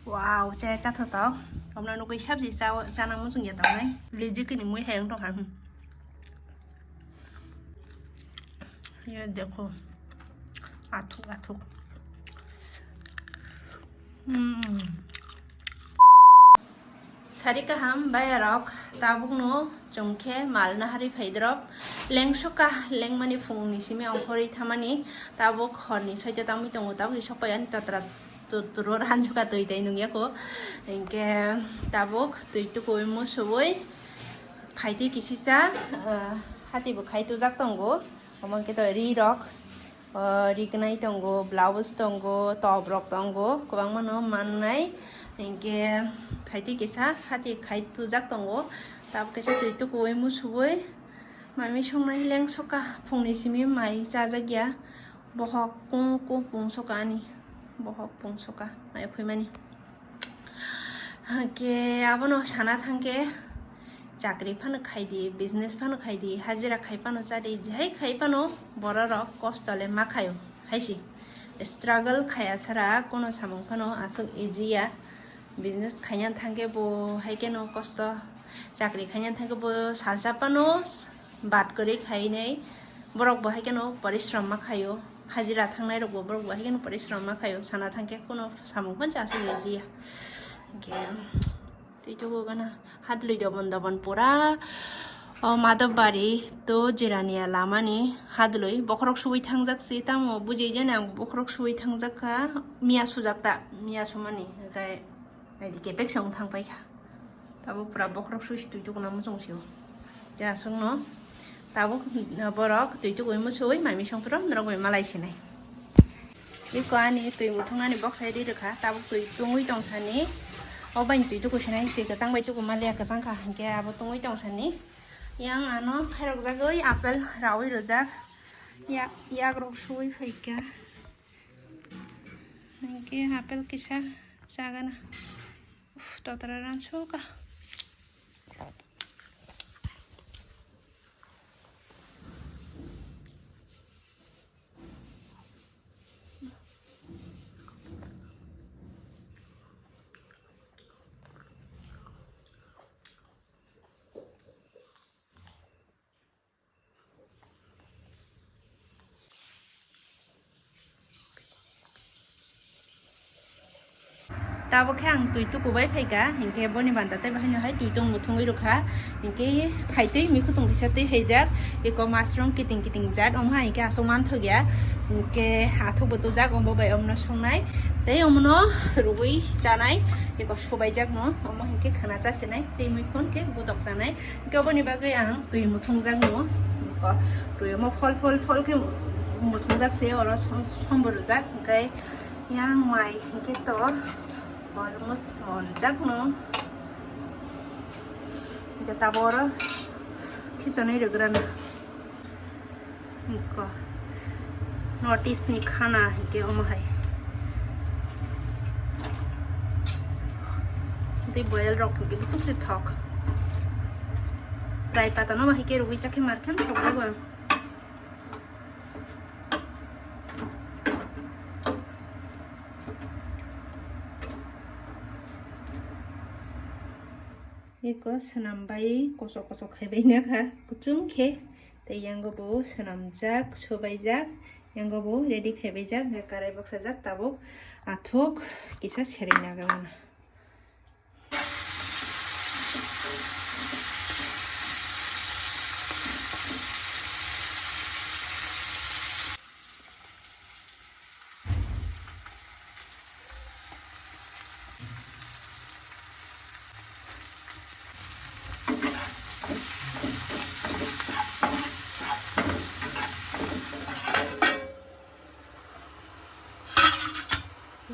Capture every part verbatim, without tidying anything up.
Wow, se chathotok. Omno nugui sabji cha, chana muchung ya tongnai. Liji kini mui hai wng tongkha. Hmm. Ye dekho. Athuk, athuk. Hmm. Sari kaham bayarok, tabukno chwng khe mal nahari phaidrop. Lengsoka, lengmani phungni simi ongkhorwi thamani, tabuk horni soita tangwi tongo, tabukni sokpai ani totra tu-, turo ransuka twi tei nungya kho. Hinkhe tabuk twi tukuwi musuwi khaitwi kisisa, ah, hati bo khai tujak tongo. Omo hinkhe to ri rok, ah, ri gwnai tongo, blouse tongo, top rok tongo, kwbangma no mannai. Hinkhe khaitwi kisa hati khai tujak tongo. Tabuk kisa twi tukuwi musuwi mami songnai lengsoka, phungni simi mai chajakya. Bohok kung kung pungsoka ani. Bohok pungsoka. Mai khwimani. Hake abono sana thangkhe chakri phano khaidi, business phano khaidi, hajira khai phano chadi, jehai khai phano bororok kosto le ma khaio. Haisi struggle khaya sara kono samung phano aswk easy ya. Business khaina thangkhe bo hai kheno kosto, chakri khaina thangkhe bo salsa phano bat kwrwi khainai, borok bo hai kheno porishrom ma khaio, hajira thangnai rok bo borok bo hai kheno porishrom ma khaio, sana thangkhe kono samung phano aswk easy ya. Hinkhe twi tugo gana hadlwi dobon dobon pura, o Madhobari to Jirania lamani hadlwi bokhorok suwi thangjak si, tamo bujui jani ang bokhorok suwi thangjak kha, miya sujak ta, miya sumani, hinkhe naidi kepek se wng thang pai kha. Tabuk pura bokhorok sui si twi tukuna muchung sio. Te aswkno tabuk borok twi tukuwi musuwi mami songphiro norok bai malai sinai. Iko ani twi muthungnani boksa ri rwkha, tabuk twi tungwi tongsani. O bai twi tuku sinai, twi kwchang bai tuku maliya, kwchang kha hinkhe abo tungwi tongsani. Yang ano khairok jagwi apple rawi rwjak. Ya, yagrok suwi phaikha. Hinkhe apple kisa chagana. Uf, totra ransuka. Tabuk khe ang twi tuku bai phaikha, hinkhe boni banta tei bahaino hai twi tong muthungwi rwkha, hinkhe khaitwi mikhutung kisa twi phaijak, eko mushroom kiting kiting jat, omo hai hinkhe aswk manthokya, hinkhe athukbo tujak, omo bai omono songnai tei omono rwgwi chanai, eko subaijakno, omo hinkhe khwna chasinai tei muikhun khe budok chanai. Hinkhe oboni bagwi ang twi muthungjak no, twi omo phol phol phol khe muthungjak se oro som-, sombor rwjak, hinkhe yang mai hinkhe to almost monjak no. Hinkhe tabuk oro khichonwi rwgrana. Iko North East ni khana hinkhe omo hai. Tei boil rok hinkhe bwswk se thok. Trai pata no ba hinkhe rwgwi chakhe mar khe thok jago ang. Iko swnam bai kosok kosok khai bai na kha kuchung khe. Tei yango bo swnamjak, sobaijak, yango bo ready khaibaijak, hwnkhe karai bwksajak tabuk athuk kisa serwi nagwi mano.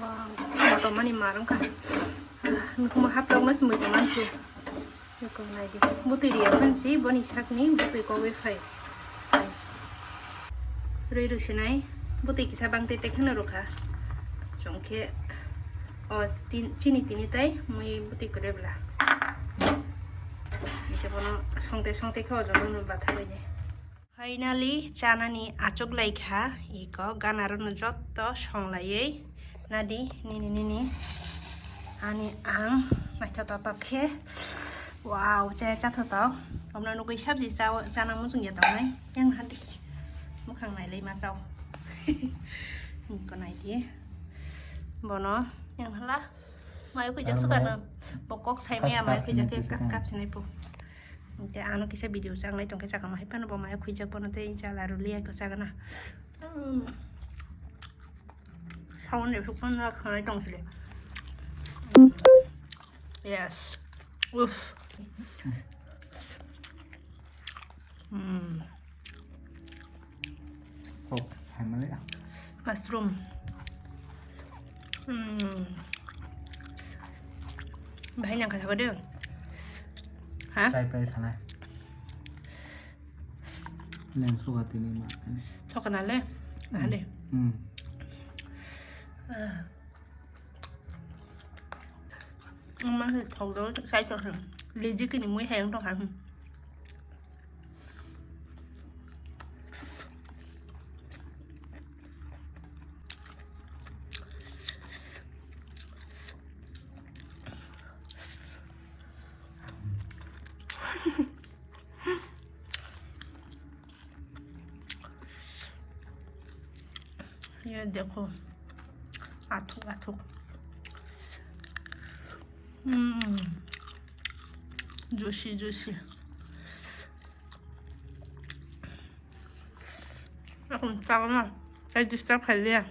Wow, motom mani mar wngkha. Ah, nukhumo haplokno se muitu mankhe. Eko naidi. Butui riya phansi boni sakni butui kogwi phai. Rwi rwsinai butui kisa bangtwi tei kheno rwkha. Chongkhe o tin-, chini tini tai mui butui kwrwi bwla. Hingkhe bono songte songte khe o jotono batha bai de. Finally, chanani achuk lai kha, iko ganarokno jotto songlaiwi nadi nini nini. Ani ang naithotok tok khe, wow, chaya chathotok. Omno nugui sabji chao, chana muchung ya tongnai. Yang hadi mukhang nailai ma chao. Ko nai di. Bono yang hala. Mai khuijak suka no. Bo kok sai maya mai khuijak ke kas kap sinai po. Te ano kisa video chang nai tong khe chakang hai pano bo mai khuijak bono te jala ruli ai ko chagana. Sawan de sukman na khanai tong sile. Yes. Uff. Hmm. Kok hai mali ya. Mushroom. Hmm. Bahai nang kha de. Ha? Sai pai sanai. Neng suka tini ma. Sokana le. Ade. Hmm. Ah. Ama se thok do sai to. Leji kini mui hai to kha. ये देखो, आथुक आथुक। Hmm. Juicy, juicy. Ako chakna, tai disturb khai liya.